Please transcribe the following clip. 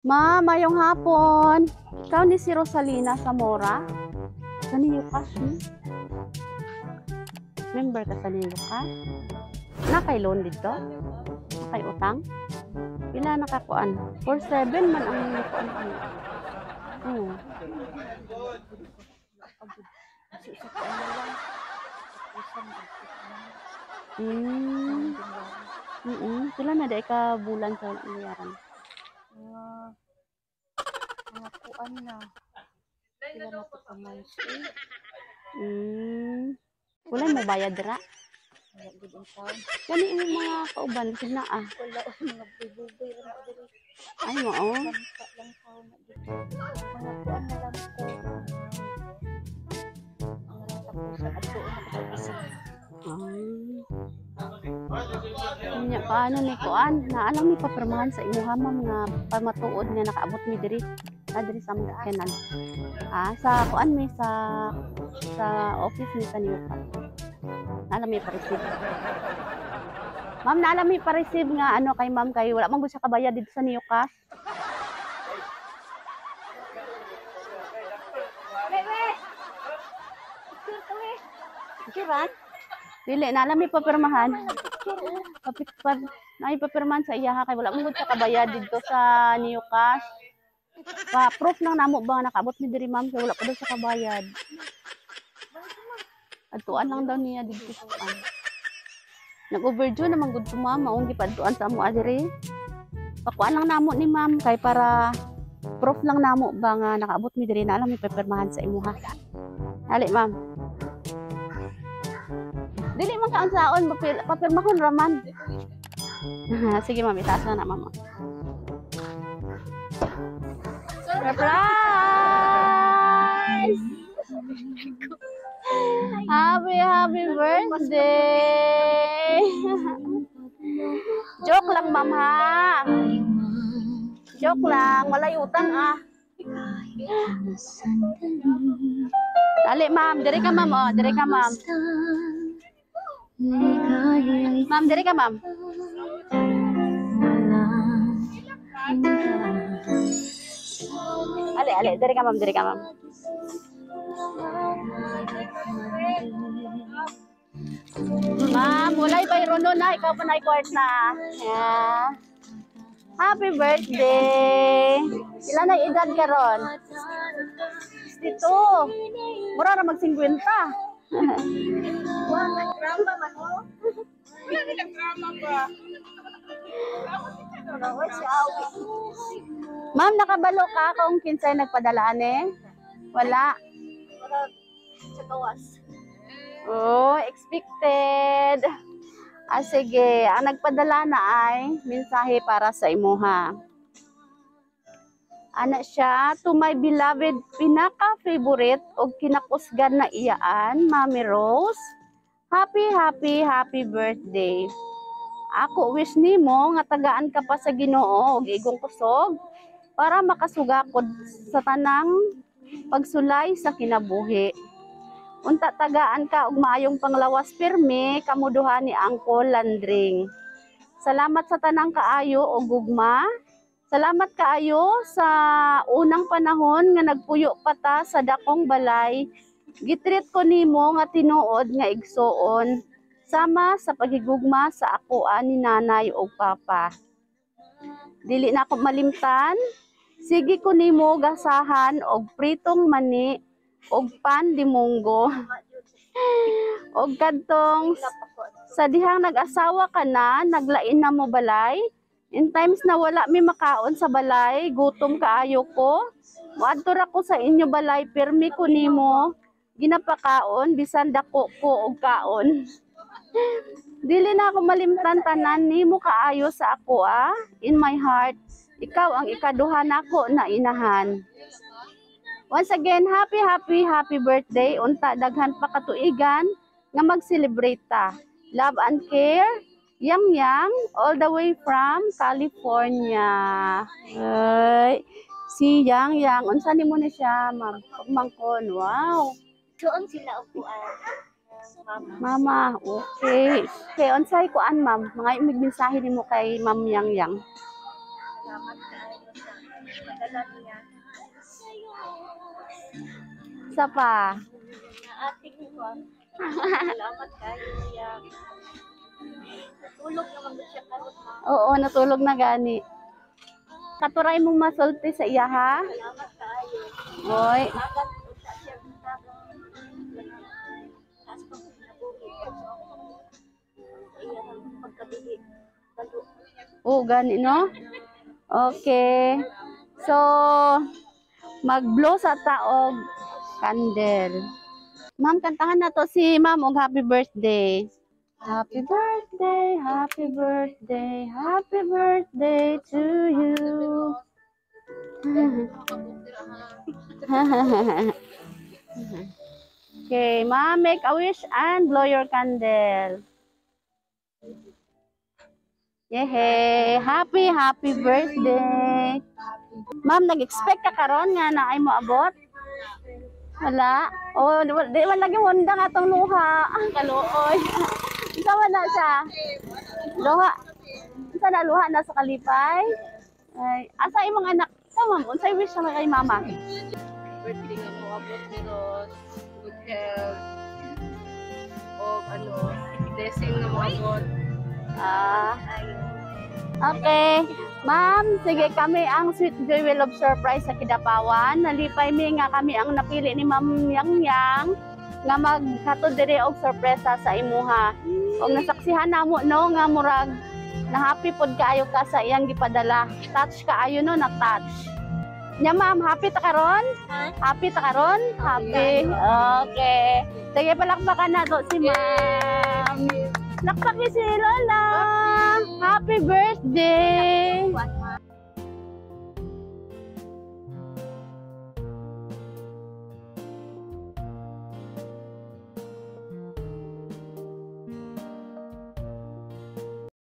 Ma, mayong hapon. Ikaw ni si Rosalina Zamora? Sa Niyukas ni? Member ka sa Niyukas? Na kay loan dito? Na kay utang? Pila nakakuan? 47 man ang kuan ko. Oo. Pila na dai ka bulan sa wala bayaran? Mga kuan na. Pila na to ka months eh. Wala mo bayad dira? Wala gid ang taon. Kani imong mga kauban bisag naa. Wala oy, mga buy-buy ra na diri. Ay mao. Lampa lang taon na dito. Mga kuan na lang ko. Mga tapusan adto na ko isa. Ay. Unya paano ni kuan? Naa lang mi papirmahan sa imuha, ma'am, nga pamatuod nga nakaabot mi diri. Ah, diri sa among kenan. Ah, sa kuan mi sa office mi sa Newcastle. Naa lang mi pa-receive. Ma'am, naa lang mi pa-receive nga ano kay ma'am kay wala man gud siya kabayad dito sa Newcastle. Picturean? Dili, naa lang mi papirmahan. Kapit pa, naay papirmahan sa iya ha kay wala man gud siya kabayad dito sa Newcastle. Pa proof lang namo ba nga nakaabot mi diri, ma'am, kay wala pa daw siya kabayad. Adtuan lang daw niya dito sa kuan. Nag-overdue naman gud to, ma'am, maong gipadtuan sa amo diri. Pakuan lang namo ni ma'am kay para proof lang namo ba nga nakaabot mi diri, naa lang mi papirmahan sa imuha. Ali, ma'am. Dili man ka unsaon, papirmahon ra man. Sige, ma'am, itaas na na, ma'am. Surprise! Happy, happy birthday! Joke lang, ma'am, ha? Joke lang, walay utang ah. Dali, ma'am, diri ka, ma'am, oh, diri ka, ma'am. Ma'am, diri ka, ma'am. Ali, ali, diri ka, ma'am, diri ka, ma'am. Ma'am, walay bayro nun na, ikaw pa na kwarta. Yeah. Happy birthday! Ilan na edad karon? 62. Mura ra mag 50. Drama man mo. Wala nilang drama ba? Ma'am, nakabalo ka kung kinsay nagpadala ani? Wala. Murag sa gawas. Oh, expected. Ah, sige. Ang nagpadala na ay mensahe para sa imuha. Ana siya, "To my beloved pinaka-favorite og kinakusgan na iyaan, Mami Rose. Happy, happy, happy birthday. Ako wish nimo nga tagaan ka pa sa Ginoo og igong kusog para makasugakod sa tanang pagsulay sa kinabuhi. Unta tagaan ka og maayong panglawas pirmi kamuduha ni Uncle Landring. Salamat sa tanang kaayo og gugma. Salamat kaayo sa unang panahon nga nagpuyo pa ta sa dakong balay. Gitreat ko nimo nga tinuod nga igsuon sama sa paghigugma sa akoa ni nanay ug papa. Dili na ako malimtan. Sige ko nimo gasahan og pritong mani og pan di munggo. Og kadtong sa dihang nag-asawa ka na, naglain na mo balay. In times na wala mi makaon sa balay, gutom kaayo ko. Moadto ra ko sa inyo balay, pirmi ko nimo ginapakaon bisan dako ko og kaon. Dili na ako malimtan tanan nimo kaayo sa ako ah. In my heart, ikaw ang ikaduha nako na inahan. Once again, happy, happy, happy birthday. Unta daghan pa katuigan nga mag-celebrate ta. Love and care, Yang Yang, all the way from California." Ay, si Yang Yang, unsa nimo ni siya, ma'am? Pagmangkon, wow. Suon sila upuan. Mama. Mama, okay. Okay, unsay kuan, ma'am? Mga imig mensahe nimo kay Ma'am Yang Yang. Salamat kaayo sa Gipadala niya. Isa pa. Na ating ko. Salamat kayo niya. Natulog naman ba siya karon, ma? Oo, natulog na gani. Katuray mong masulti sa iya, ha? Salamat kayo. Oy. Tagan ko siya siya tagan. Taas pa kinabuhi. Sa iya ang pagkabili. Dalo. Oo, gani, no? Okay. So, mag-blow sa ta og candle. Ma'am, kantahan na to si ma'am og happy birthday. Happy birthday, happy birthday, happy birthday to you. Okay, ma'am, make a wish and blow your candle. Yehey! Happy, happy birthday! Ma'am, nag-expect ka karon nga naay moabot? Wala? Oh, di man lagi undang atong luha. Ang kaluoy. Isa man na siya. Luha. Unsa na luha na sa kalipay? Ay, asa imong anak? Sa ma'am, unsay wish na kay mama? Birthday nga moabot ni Ros. Good health. O ano, blessing nga moabot. Ah. Okay. Ma'am, sige, kami ang Sweet Joy Will of Surprise sa Kidapawan. Nalipay mi nga kami ang napili ni Ma'am Yang Yang nga maghatod diri og sorpresa sa imuha. Og nasaksihan namo, no, nga murag na happy pod kaayo ka sa iyang gipadala. Touch kaayo, no, na touch. Nya ma'am, happy ta karon? Happy ta karon? Happy. Okay. Sige, palakpakan nato si ma'am. Lakpak ni si Lola. Happy birthday.